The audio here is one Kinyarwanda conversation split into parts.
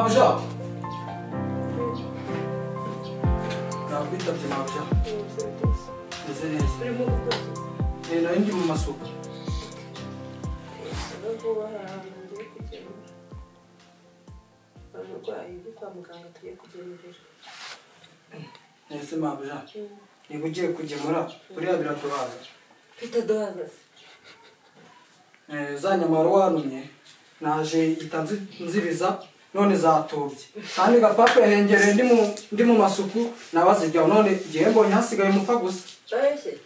Mabuja. Nakwitabye mabuja. Meze neza. Urimo gukora iki? Nari ndi mu masuku. Vuba hari ahantu ngiye kugemura. Umurwayi uri kwa muganga tugiye kugemurira. Ese mabuja, niba ugiye kugemura buriya biratubaza. Bitaduhaza se? Za nyama wari wantumye naje ihita nzibiza none zatubye. Kandi gapapa yahengereye ndi mu masuku nawe aziryaho none igihe mbonye hasigaye umupfa gusa. Urabeshye?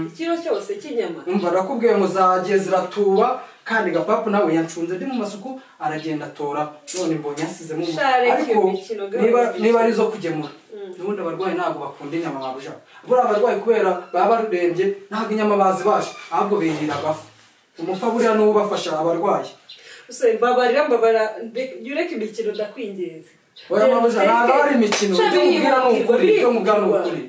Ikiro cyose cy'inyama. Umva ndakubwiye ngo zagiye ziratuba kandi gapapu nawe yancunze ndi mu masuku aragenda atora none mbonye hasizemo ariko niba ari zo kugemura n'ubundi abarwayi ntabwo bakunda inyama mabuja. Buriya abarwayi kubera baba barembye ntabwo inyama bazibasha ahubwo birira agafu. Umupfa buriya niwo ubafasha abarwayi. Mbabarira ureke imikino ndakwinginze. Oya mabuja ntabwo ari imikino, ibyo nkubwira ni ukuri, ibyo nkubwira ni ukuri.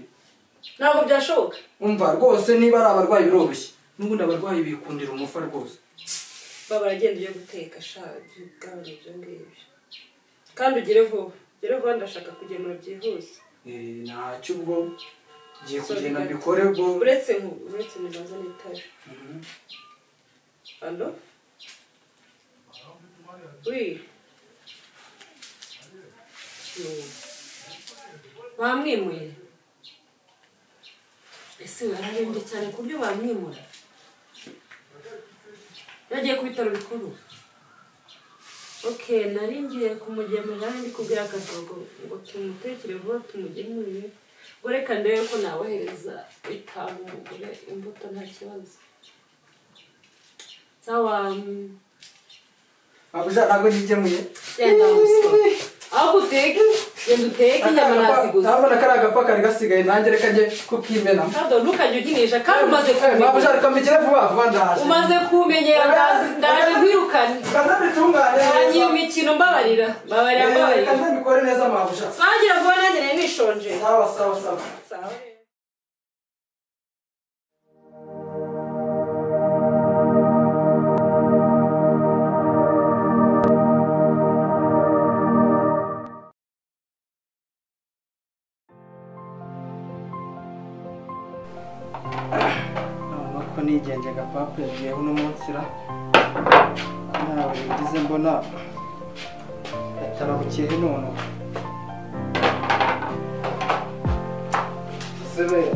Ntabwo byashoboka. Umva rwose niba ari abarwayi biroroshye n'ubundi abarwayi bikundira umufa rwose. Baba agenda ujye guteka sha ugabanya ibyo ngibyo. Kandi ugere vuba. Ugere vuba ndashaka kugemura byihuse. Ntacyo ubwo ngiye kugenda mbikore ubwo. Uretse mubanza n'itara. Allo? Oui. Bamwimuye. Ese ararembye cyane ku buryo bamwimura. Yagiye ku bitaro bikuru. Okay, nari ngiye kumugemurira ndi kubwira akadogo ngo tumutekere vuba tumugemurire. Ngo reka ndebe ko nawohereza bitanu umugore imbuto nta kibazo. Sawa. Mabuja ntabwo nkigemuye. Genda musore. Aho uteke, genda uteke inyama naziguze. Ndabona kari agapfa kari gasigaye nanjye reka njye kukimena. Kado ntukajye ukinisha kandi umaze kumenya. Mabuja reka mbigire vuba vuba ndaje. Umaze kumenyera ndaje nkwirukane. Kandi bitungane neza. Ngiye imikino mbabarira. Mbabarira mbabarira. Reka mbikore neza mabuja. Sangira vuba nanjye nari nishonje. Sawa sawa sawa. Sawa. Nigenje gapapa yagiyeho uno munsi ra ntawe ngize mbona yatarabukiye none. Sebe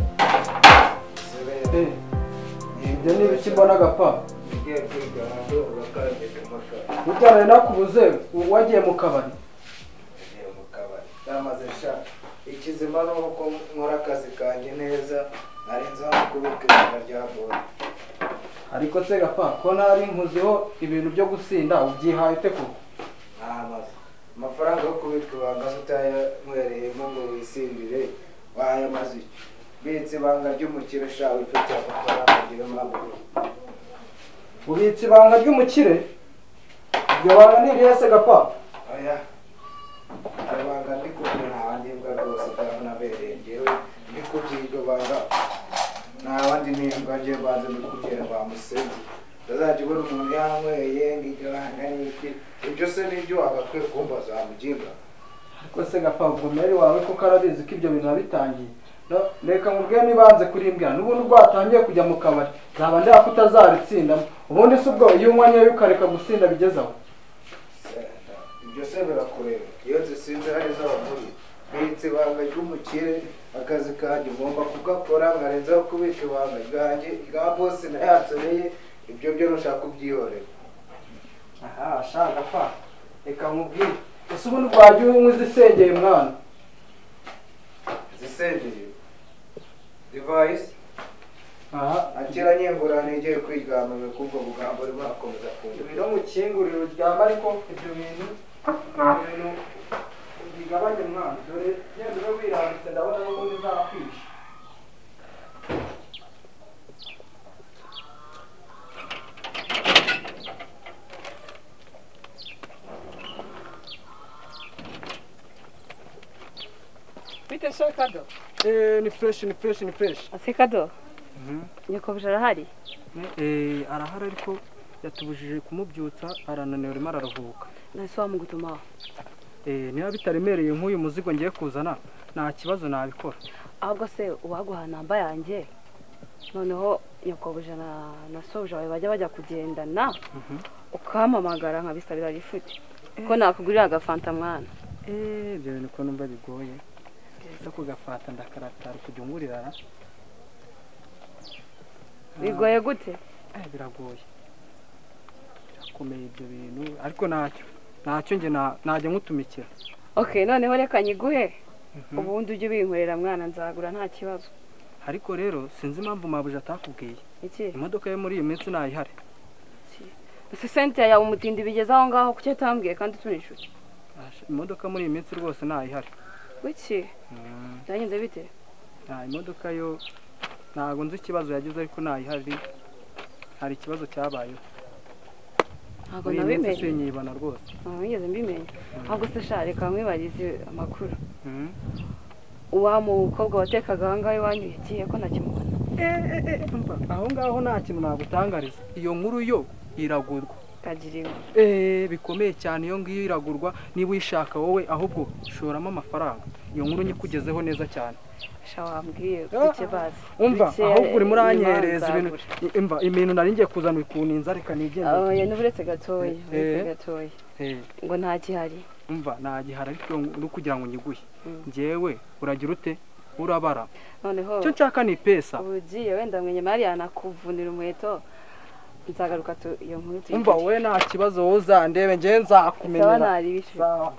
ibyo ni ibiki mbona gapapa? Ngiye kwiga hanze urakanje kumashaka. Burya nakubuze wagiye mu kabari. Ngiye mu kabari. Namaze sha ikizima nuko nkora akazi kanjye neza narenze aho kubika ibanga rya bora. Ariko se gapapa ko nari nkuzeho ibintu byo gusinda ubyihaye ute koko? Namaze amafaranga yo kubika ibanga utayanywereyemo ngo wisindire wayamaze iki? Bitse ibanga ry'umukire sha wifitiye amafaranga ugira amaguru. Ubitse ibanga ry'umukire? Iryo banga ni irihe se gapapa? Oya. Ibanga ndi kubwira nta ndimbwa rwose byanabereye njyewe ndi kubwira iryo banga nta bandi nimbwa njye mbanze mbikubwira bamusenze. Utazajya ubona umuntu yanyweye ngo iryo banga ni iki, ibyo se nibyo wagakwiye kumbaza wamuginga. Ariko se gapapa ubwo meri wawe koko arabizi ko ibyo bintu wabitangiye? Reka nkubwire nibanze kurimbwira n'ubundi ubwo watangiye kujya mu kabari nzaba ndeba ko utazabitsindamo. Ubundi se ubwo iyo unywa nkeya ukareka gusinda bigeze aho? Ibyo se birakureba iyo nzisinze hari izo waguriye. Mbitse ibanga ry'umukire akazi kanjye ngomba kugakora nkarenzaho kubika ibanga ryanjye rya bosi nayansoreye ibyo byo ntushaka kubyihorera. Aha sha gapapa reka nkubwire ese ubundi ubwo wajya unywa izisengeye mwana? Izisengeye divayi aha akira nyengurane igiye kwiryamira kubwo bugambo urimo urakomeza kumva. Ibiro mukinguriro uryama ariko ibyo bintu ubigabanye mwana dore genda ube wirambitse ndabona n'ubundi uzakwisha. Bite se Kado? Ni fresh ni fresh ni fresh. Ase Kado? Nyakobuje arahari? Arahari ariko yatubujije kumubyutsa arananiwe arimo araruhuka. Nase wamugutuma? Niba bitaremereye nk'uyu muzigo ngiye kuzana nta kibazo nabikora. Ahubwo se uwaguha namba yanjye noneho nyokobuja na sobuja bawe bajya kugendana ukampamagara nkabisabira lifuti ko nakugurira agafanta mwana. Ibyo bintu ko numva bigoye. Ese kugafata ndakaratara kujya ungurira? Bigoye gute? Biragoye. Birakomeye ibyo bintu ariko ntacyo nge najya nkutumikira. Okay, noneho reka nyiguhe ubundi ujye ubinkorera mwana nzagura nta kibazo. Ariko rero sinzi impamvu mabuja atakubwiye. Iki? Imodoka yo muri iyi minsi nayihari. Ese sente yawe umutindi bigeze aho ngaho kuki atambwiye kandi turi inshuti? Imodoka muri iyi minsi rwose nayihari. Wiki? Byagenze bite? Nta imodoka yo ntago nzi ikibazo yagize ariko nayihari. Hari ikibazo cyabayeho. Ntago nabimenye. Sinyibana rwose. Ntabwo nigeze mbimenya. Ahubwo se sha reka nkwibarize amakuru. Wa mukobwa watekaga aho ngaho iwanyu yagiye ko ntakimubona? Aho ngaho nta kintu nagutangariza. Iyo nkuru yo iragurwa. Kagira bikomeye cyane iyo ngiyo iragurwa niba uyishaka wowe ahubwo shoramo amafaranga. Iyo nkuru nyikugezeho neza cyane. Sha wambwiye duke basi. Umva ahubwo uri muranyereza ibintu. Umva ibintu nari ngiye kuzana ikuninza reka nigende. Oya n'uburetse gatoya, uretse gatoya. Ngo nta gihari. Umva nta gihari ariko uri kugira ngo nyiguhe. Njyewe uragira ute? Urabara. Noneho cyo nshaka ni pesa. Ugiye wenda mwenye Mariya nakuvunira umuheto. Nzagaruka tu iyo nkuru. Umva wowe nta kibazo wowe uzandebe njye nzakumenyera. Sawa nari bishe. Sawa.